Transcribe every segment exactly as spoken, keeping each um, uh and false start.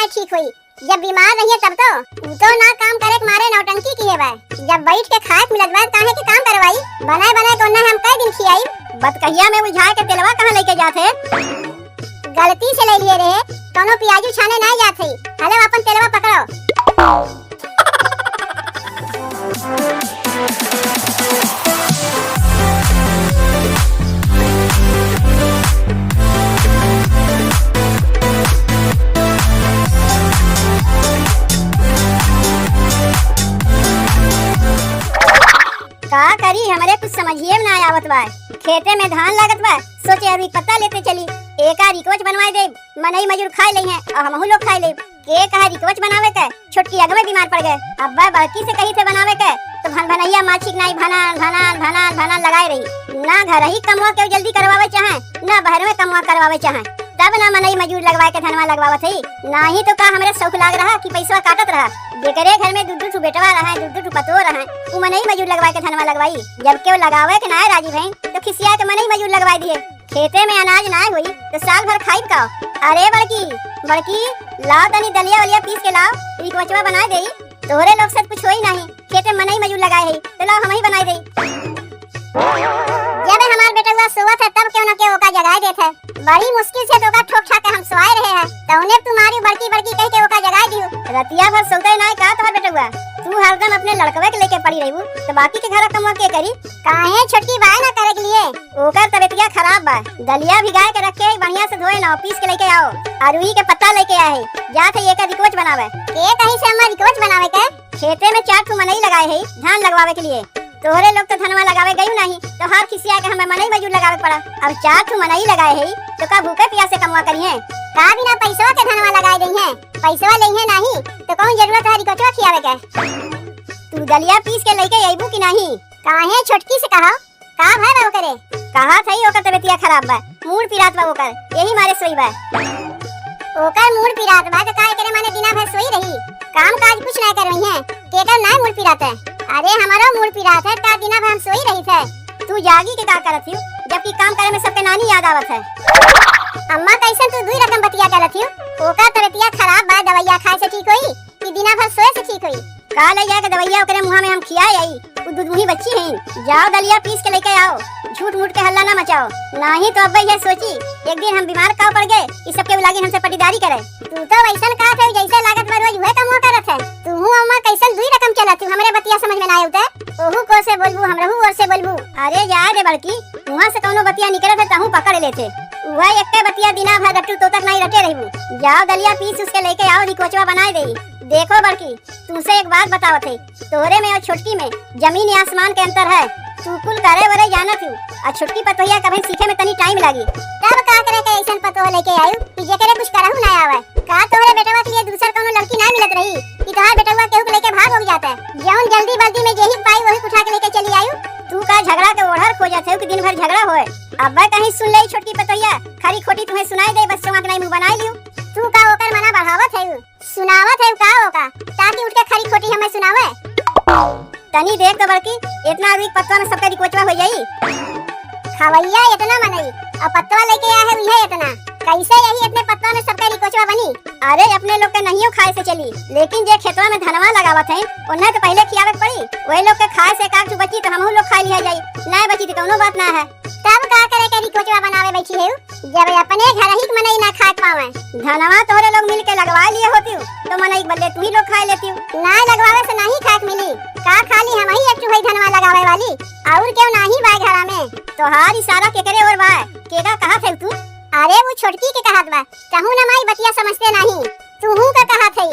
ठीक होई। जब बीमार रहिए तब तो। उ तो ना काम करे के मारे नौटंकी किहे बा। जब बैठ के खाए के मिलत बा, काहे के काम करवाई? बनाए बनाए के ओन्ना हम कई दिन खियाई। बतकहिया में उलझाए के तेलवा कहाँ लेके जात है? गलती से ले लिए रहे, कौनो पियाजू छाने ना जात है। हले अपन तेलवा पकड़ो। का करी, हमरे कुछ समझिए में ना आवत बा। खेते में धान लागत बा, सोचे अभी पत्ता लेते चली, एका रिकोच बनवाए देब, मनई मजूर खाए लेइहें और हमहू लोग खाए लेब। के कहा रिकोच बनावे के, छोटकी अगवे बीमार पड़ गए। अब्बा बड़की से कही थे बनावे के, तो भन भनैया माछी के नाई भनान भनान भनान भनान लगाए रही। ना घर ही कमवा के जल्दी करवावे चाहे, ना बहर में कमवा करवावे चाहे। तब ना मनई मजूर लगवाए के धनवा लगवावत ही, नाही तो का हमरे शौक लाग रहा कि पैसवा काटत रहा। जेकरे घर में दू दू ठू बेटवा रहे, दू दू ठू पतोह रहे, उ मनई मजूर लगवाए के धनवा लगवाई। जब केहू लगावे के नाय राजी भइन, तो खिसिया के मनई मजूर लगवाई दिए। खेते में अनाज नाय होई, तो साल भर खाइब का? अरे बड़की, बड़की, लाओ तनी दलिया वलिया पीस के लाओ, रिकोचवा बनाए देई। तोहरे लोग से कुछ होई नाही, खेते मनई मजूर लगाए है, तो लाओ हमही बनाए देई। जब हमार बेटवा सोवत है, तब केहू ना केहू ओका जगाए देत है। बड़ी मुश्किल से तो ओका ठोक ठाक के हम सोआए रहे हैं, तौने तू मारी बड़की बड़की कह के ओका जगाए दियो। रतिया भर सोते नाय का तोहर बेटवा? तू हरदम अपने लड़कवे के लेके पड़ी रहबू, तो बाकी के घर कमवा के करी? काहे छोटकी बाय ना करे के लिए? ओकर तबियतिया खराब बा, दलिया भिगाए के रखे है, बढ़िया से धोए ना, पीस के लेके आओ। अरुई के पत्ता लेके आए है, जात है एकर रिकोच बनावे। के कहीं से अम्मा रिकोच बनावे के? खेते में चार ठू मनई लगाए है धान लगवावे के लिए। तोहरे लोग तो धनवा लगावे गयू नाही, तो हार खिसिया के हमें मनई मजूर लगावे पड़ा। अब चार ठू मनई लगाए है, तो का भूखे पियासे कमवा करिए? का बिना पैसवा के धनवा लगाए गई है? पैसवा लेइहे नाही, तो कौन जरूरत है रिकोचवा खियावे के? तू दलिया पीस के लेके अइबू कि नाही? काहे छोटकी से कहा, का भय बा ओकरे? कहा थई ओकर तबियतिया खराब बा, मूड़ पिरात बा ओकर, यही मारे सोई बा। ओकर मूड़ पिरात बा, तो का एकरे माने दिना भर सोई रही? काम काज कुछ ना करवई है, केकर ना मूड़ पिरात है? अरे हमारो मूड़ पिरात है, का दिना भर हम सोई रही थे? तू जागी के का करत हियो, जबकि काम करे में सबके नानी याद आवत है। अम्मा, कैसन तू दुई रकम बतिया करत हियो? ओकर तबियतिया खराब बा, दवाइया खाए से ठीक होई कि दिना भर सोए से ठीक होई? का ले जाके दवाइया ओकरे मुँहा में हम खियाए आई? उ दुधमुही बच्ची हैं। जाओ दलिया पीस के लेके आओ, झूठ मूठ के हल्ला ना मचाओ, नाही तो अब्बे ये सोची एक दिन हम बीमार काव पड़ गए, इस सबके लागिन हमसे पटीदारी करे। तू तो वैसन कहत है जैसे लागत बा रोज उहे कमवा करत है। तू हूँ अम्मा कैसन दुई रकम चलत हूँ, हमरे बतिया समझ में ना आवत है। ओहू को से बोलबू, हमरहू ओर से बोलबू। अरे जाए दे बड़की, मुँहा से कौनो बतिया निकलत है तहूँ पकड़ लेते। उहे एक्के बतिया दिना भर रट्टू तोतक नाही रटे रहबू। जाओ दलिया पीस उसके लेके आओ, रिकोचवा बनाए देई। देखो बड़की, तुमसे एक बात बतावत है, तोहरे में और छोटकी में जमीन या आसमान के अंतर है। तू कुल करे वरे जानत हूँ, आ छोटकी पतोहिया कभे सीखे में तनी टाइम लागी। तब का करे के ऐसन पतोह लेके आयु कि जेकरे कुछ करहु ना आवे? का तोहरे बेटवा के लिए दूसर कौनो लड़की ना मिलत रही कि तोहार बेटवा केहू के लेके भाग हो जाता है? जौन जल्दी बल्दी में जेही पाई वही उठा के लेके चली आयु। तू का झगड़ा के ओढ़र खोजत है कि दिन भर झगड़ा होए? अब्बे कहीं सुन ले छोटकी पतोहिया, खरी खोटी तुम्हें सुनाई दे, बस चौंक नहीं मुँह बनाई लियो। तू का ओकर मना बढ़ावत है? सुनावत है का ओका, ताकि उठ के खरी खोटी हमें सुनावे। तनी देख तो बड़की, इतना अगली पतवा में सबका रिकोचवा हो जाई। खवैया इतना मनई, और पतवा लेके आए है उहे इतना। कैसे यही इतने पतवा में सबका रिकोचवा बनी? अरे अपने लोग के नहियो खाए से चली, लेकिन जे खेतवा में धनवा लगावत है, उन्हें तो पहले खियावे के पड़ी। वही लोग के खाए से एक आध ठो बची तो हमहू लोग खा लिया जाई, ना बची तो कौनो बात ना है। तब का करे के रिकोचवा बनावे बैठी है? जब अपने घर ही के मनई ना खाए पावे। धनवा तोहरे लोग मिल के लगवा लिए होती, तो मनई के बदले तू ही लोग खाए लेती। ना लगवावे से नहीं खाए के मिली। का खाली हम ही एक ठो हई धनवा लगावे वाली? और क्यों नाही बाय घरा में? तोहार इशारा केकरे ओर बाय? केका कहत है तू? अरे वो छोटकी के कहत बा। तहू न माई बतिया समझते नाही। तूहू का कहत है?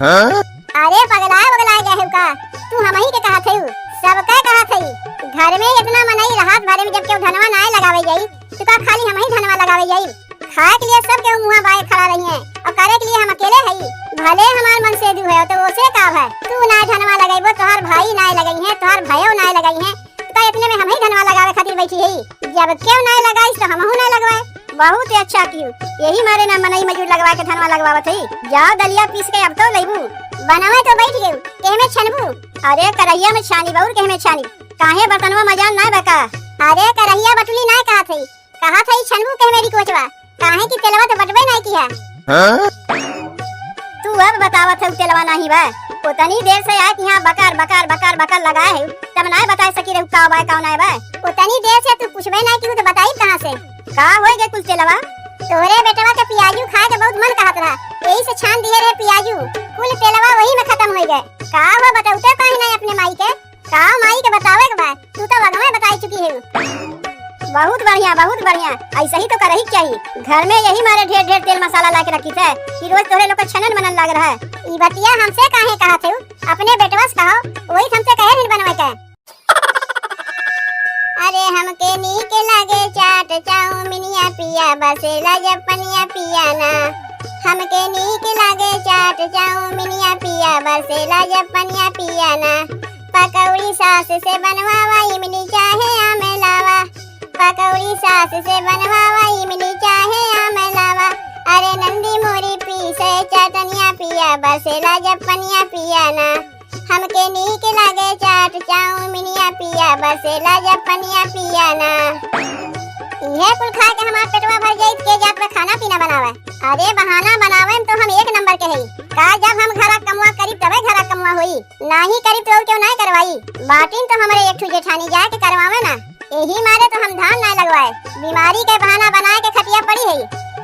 हाँ? अरे पगलाए बगलाए गए हो का? तू हमही के कहत है? सबके कहत है। घर में इतना मनई रहत भरे में जब केहू धनवा नाय लगावे जाई, तो का खाली हमही धनवा लगावे जाई? खाए के लिए सब केहू मुँहा बाए खड़ा रही है और करे के लिए हम अकेले हई। भले हमार मन से दू है तो ओसे का है? तू नाय धनवा लगेबो, तोहार भाई नाय लगई है, तोहार भयो नाय लगई है, तो का इतने में हमही धनवा लगावे खातिर बैठी है? जब केहू नाय लगाइस तो हमहू नाय लगवाए। बहुत ही अच्छा कियो, यही मारे ना मनई मजूर लगवा के धनवा लगवावत है। जाओ दलिया पीस के अब तो लेबू। बनावे तो बैठ गयू, केहमे छनबू? अरे करहिया में छानी बउर, केहमे छानी? काहे बर्तनवा मजान ना बका? अरे करहिया बटुली ना कहत है, कहत है छनबू केहमे रिकोचवा, काहे कि तेलवा तो बटबे ना किया। हाँ? बतावत है, उ तेलवा नाहीं बा। ओतनी देर से आए कि यहाँ बकर, बकर, बकर, बकर लगाए है, तब नाहीं बताए सकी रहू का बा, का नाहीं बा। ओतनी देर से तू पूछबे नाहीं कि उ तो बताई कहाँ से? का होइ गए कुल तेलवा? तोहरे बेटवा के पियाजू खाए के बहुत मन कहत रहा, यही से छान दिहे रहे पियाजू। कुल तेलवा वही में खतम होइ गए। का हो, बतौते काहे नाहीं अपने माई के? का माई के बतावे के बा? तू तो अगवे बताई चुकी है। बहुत बढ़िया, बहुत बढ़िया। ऐसा ही तो करही के चाही। घर में यही मारे ढेर ढेर तेल मसाला ला के रखी थे कि रोज तोहरे लोग के छनन मनन लाग रहा है। ई बतिया हमसे काहे कहत है? अपने बेटवा से कहो, वही हमसे कहे दिन बनवे के। अरे हमके नीक लागे चाट चाउमिनिया पिया, बरसेला जब पनिया पिया ना। हमके नीक लागे चाट चाउमिनिया पिया, बरसेला जब पनिया पिया ना। पकौड़ी सास से बनवावा, इमली चाहे आम लावा। पकौड़ी सास से बनवावा, इमली चाहे आम लावा। अरे नंदी मोरी पीसे चटनिया पिया, बरसेला जब पनिया पिया ना। हमके नीक लागे चाट चाउमिनिया पिया, बरसेला जब पनिया पिया ना। इहे कुल खा के हमार पेटवा भर जाई, के जात बा खाना पीना बनावे? अरे बहाना बनावे में तो हम एक नंबर के हई। का जब हम घरा कमवा करी तबे घरा कमवा होई, नाहीं करी तो केहू नाहीं करवाई। बाटिन तो हमरे एक ठू जेठानी जाए के करवावे ना, यही मारे तो हम धान नाहीं लगवाए। बीमारी के बहाना बनाए के खटिया पड़ी है,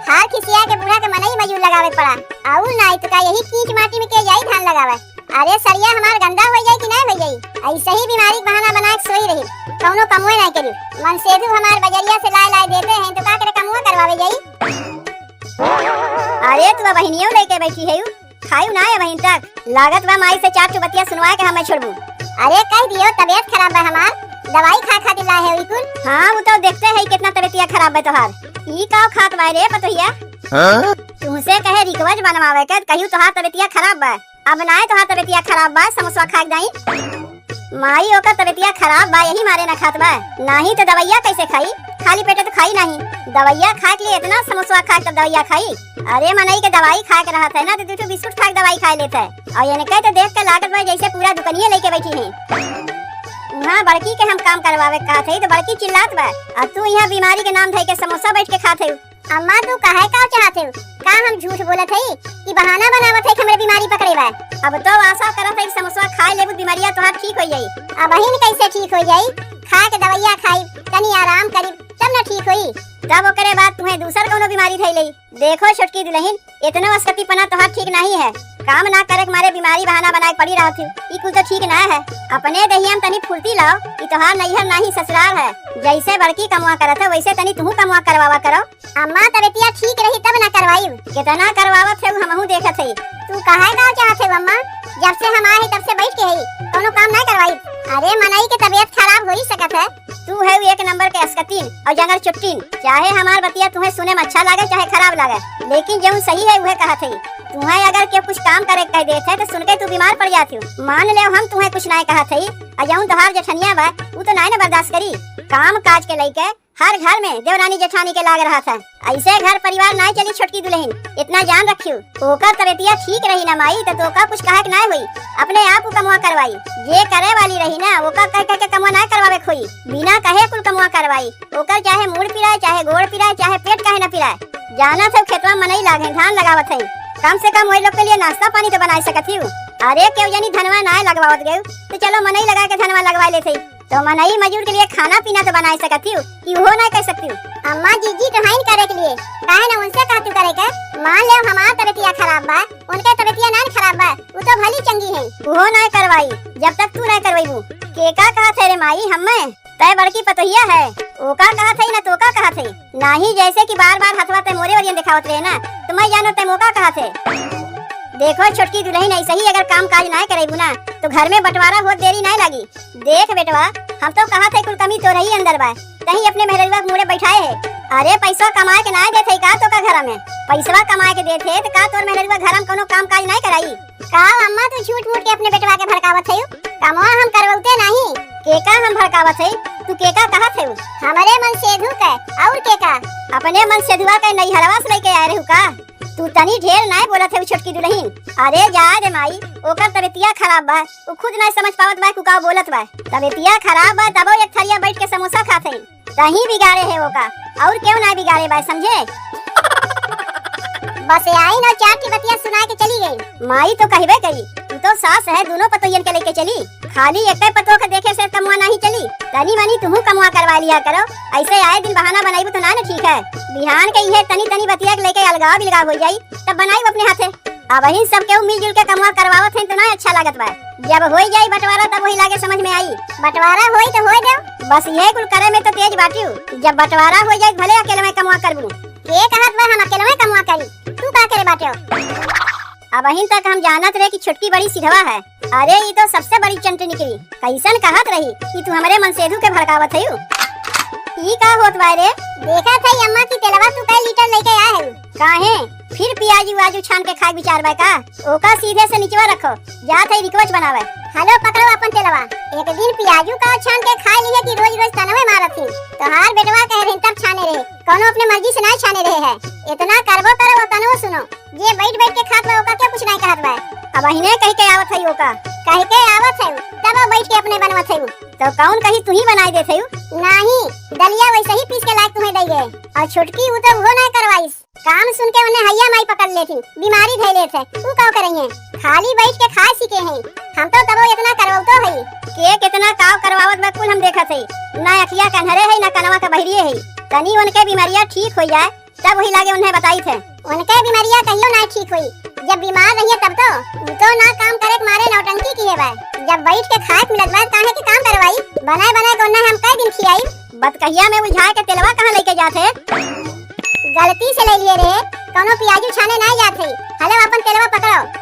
हार खिसिया के बूढ़ा के मनई मजूर लगावे के पड़ा। और नाहीं तो का यही कीच माटी में के जाई धान लगावे? अरे सरिया हमार गंदा होइ जाई कि नाहीं होइ जाई? ऐसे ही बीमारी के बहाना बना के सोई रही, कौनो कमवे नाहीं करी। मनसेधु हमार बजरिया से लाए लाए देते हैं तो का करे कमवा करवावे जाई? अरे तू बहिनियों लेके बैठी है, खायू नाहीं अबहिन तक? लागत बा माई से चार ठो बतिया सुनवा के हमें छोड़बू। अरे कह दियो तबीयत खराब बा हमार, दवाई खा खातिर लाए है ई कुल। हाँ वो तो देखते है कितना तबीयतिया खराब बा तोहार। ई का खात बा रे पतोहिया? हाँ? तुमसे कहे रिकवज बनवावे के, कहियो तोहार तबीयतिया खराब बा। अब नाय तोहार तबीयतिया खराब बा, समोसवा खा के जाई। माई ओकर तबीयतिया खराब बा, यही मारे ना खात बा। नाही तो दवैया कैसे खाई? खाली पेटे तो खाई नाही। दवैया खाए के लिए इतना समोसवा खा के तब दवैया खाई? अरे मनई के दवाई खाए के रहत है ना, तो दू ठो बिस्कुट खा के दवाई खाए लेत है। और इनके तो देख के लागत बा जैसे पूरा दुकनिया लेके बैठी है। वहाँ बड़की के हम काम करवावे के कहत है तो बड़की चिल्लात बा, और तू यहाँ बीमारी के नाम धई के समोसा बैठ के खात है। अम्मा, तू काहे का चाहत है? का हम झूठ बोलत हई कि बहाना बनावत है कि हमरे बीमारी पकड़े बा? अब तो आशा करत है कि समोसवा खाए लेबू, बीमारिया तोहार ठीक हो जाई। अबहिन कैसे ठीक हो जाई? खा के दवैया खाई, तनी आराम करी, तब न ठीक होई। तब ओकरे बाद तुहें दूसर कौनो बीमारी धई लेई। देखो छोटकी दुलहिन, इतनो असकतीपना तोहार ठीक नाही है। काम ना करे के मारे बीमारी बहाना बनाए के पड़ी रहत हूँ, ई कुल तो ठीक ना है। अपने देहिया में तनी फुर्ती लाओ, ई तोहार नैहर नाही ससुराल है। जैसे बड़की कमवा करत है वैसे तनी तुहू कमवा करवावा करो। अम्मा, तबीयतिया ठीक रही तब ना करवाई। कितना करवावत है हमहू देखत है। तू काहे का चाहत है अम्मा? जब से हम आए हैं तब से बैठ के है, कौनो काम ना करवाई। अरे मनई के तबीयत खराब हो ही सकत है। तू है एक नंबर के असकतीन और जंगर चुट्टीन। चाहे हमार बतिया तुहें सुने में अच्छा लागे चाहे खराब लागे, लेकिन जौन सही है उहे कहत है। तुहें अगर केहू कुछ काम करे के कह देत है तो सुन के तू बीमार पड़ जात हो। मान ले हम तुहें कुछ नाय कहत है, और जौन तोहार जेठनिया बा उ तो नाय न बर्दाश्त करी। काम काज के लइके हर घर में देवरानी जेठानी के लाग रहत है। ऐसे घर परिवार नाय चली छोटकी दुलहिन, इतना जान रखियो। ओकर तबीयतिया ठीक रही ना माई, त तोका कुछ कहे के नाय होई, अपने आप उ कमवा करवाई। जे करे वाली रही ना, ओका कह कह के कमवा नाय करवावे के होई, बिना कहे कुल कमवा करवाई। ओकर चाहे मूड़ पिराए, चाहे गोड़ पिराए, चाहे पेट काहे न पिराए। जानत है खेतवा मनई लागे, धान लगावत है, कम से कम वही लोग के लिए नाश्ता पानी तो बनाए सकत ही। अरे केहू जनी धनवा नाय लगवावत गए, तो चलो मनई लगा के धनवा लगवा लेते। तो मनई मजूर के लिए खाना पीना तो बनाए सकत ही, कि उहो ना कर सकती। अम्मा, जीजी तो हाइन करे के लिए, काहे ना उनसे कहती करे के? मान ले हमार तबीयतिया खराब बा, उनके तबीयतिया ना खराब बा, उ तो भली चंगी है। उहो ना करवाई, जब तक तू ना करवाईबू। के का कहत है रे माई, हम्मे? तय बड़की पतोहिया है, ओका कहत है ना तोका कहत है। नाही जैसे कि बार बार हथवा तय मोरे वरियन दिखावत रहे ना, तो मैं जानो तय मोका कहत है। देखो छोटकी दुलहिन, ऐसे ही अगर काम काज ना करेबू ना, तो घर में बंटवारा होत देरी ना लागी। देख बेटवा, हम तो कहत है कुल कमी तोरही अंदर बा, कहीं अपने मेहररुआ के मुड़े बैठाए है। अरे पैसवा कमाए के नाय देत है का तोका घर में? पैसवा कमाए के देत है तो का तोर मेहररुआ घर में कोनो काम काज नाय कराई? का अम्मा तू झूठ मूठ के अपने बेटवा के भड़कावत है? कमवा हम करवते नाही। के का हम भड़कावत है? तू के का कहत है? हमरे मन सेधु के और के का? अपने मन सेधुआ के नैहरवा से लेके आए रहू का? तू तनी ढेर नाय बोलत है छोटकी दुलहिन। अरे जा दे माई, ओकर तबीयतिया खराब बा, उ खुद नाय समझ पावत बा कि का बोलत बा। तबीयतिया खराब बा तबो एक थरिया बैठ के समोसा खात है। तहीं बिगाड़े है ओका, और केहू नाय बिगाड़े बा, समझे? पसेआइन और चार ठी बतिया सुनाइ के चली गई। माई तो कहबे करी, तू तो सास है, दूनों पतोहियन के लेके चली। खाली एक्के पतोह के देखे से कमवा नाहीं चली, तनी मनी तुहूँ कमवा करवा लिया करो। अइसे आए दिन बहाना बनाइबू तो ना न ठीक है। बिहान के इहे तनी तनी बतिया के लेके अलगाव बिलगाव होइ जाई, तब बनाइबू अपने हाथे। अबहिन सब केहू मिलजुल के कमवा करवावत हैं तो ना अच्छा लागत बा। जब होइ जाई बंटवारा तब वही लागे समझ में आई। बंटवारा होई तो होए देउ, बस इहे कुल करे में तो तेज बाटिउ। जब बंटवारा होइ जाई भले अकेलवे कमवा करबू। के कहत बा हम अकेलवे कमवा करी, तू का करे बाटेउ? अबहिन तक हम जानत रहे कि छोटकी बड़ी सिधवा है। अरे, ई तो सबसे बड़ी चंट निकली। कइसन कहत रही कि तू हमरे मनसेधु के भड़कावत हइउ। ई का होत बा रे? देखत हई अम्मा कि तेलवा तू कै लीटर लेके आए हइउ। काहे? फिर पियाजू आजू छान के खाए विचार बा का? ओका सीधे से निचवा रखो, जात हई रिकवच बनावे। हलो, पकड़ो अपन तेलवा। एक दिन पियाजू का छान के खाए लिए कि रोज रोज तनवे मारत ही। तोहार बेटवा कह रहे तब छाने रहे, कौनो अपने मर्जी से ना छाने रहे है। इतना करबो करो, वो तनवो सुनो। जे बैठ बैठ के खात बा, ओका क्यों कुछ नहीं कहत बा? अबहिने कहि के आवत हई ओका। कहि के आवत हई, तब वो बैठ के अपने बनवत हई। तो कौन कही तू ही बनाई देत हई? नहीं, दलिया वैसे ही पीस के लायक तुम्हें दई गए। और छोटकी उ तो वो नहीं करवाइस। काम सुन के उन्हें हैया माई पकड़ लेथिन, बीमारी धै लेत है, उ का करइहें? खाली बैठ के खाए सीखे हैं। हम तो तबो इतना करवतो हई। के कितना काव करवावत बा कुल हम देखत हई। ना अखिया कन्हरे है, ना कनवा का बहिरिये है। तनी उनके बीमारिया ठीक हो जाए, तब वही लागे उन्हें बताई थे। उनके बीमारिया कहियो ना ठीक हुई, जब बीमार रहिए तब तो। उ तो ना काम करे के मारे नौटंकी किहे बा। जब बैठ के खाए के मिलत बा, काहे के काम करवाई? बनाए बनाए के उन्हें हम कई दिन खियाई। बतकहिया में उलझाए के तेलवा कहाँ लेके जात है? गलती से ले लिए रे, कौनो पियाजू छाने ना जात है। हलो अपन तेलवा पकड़ो।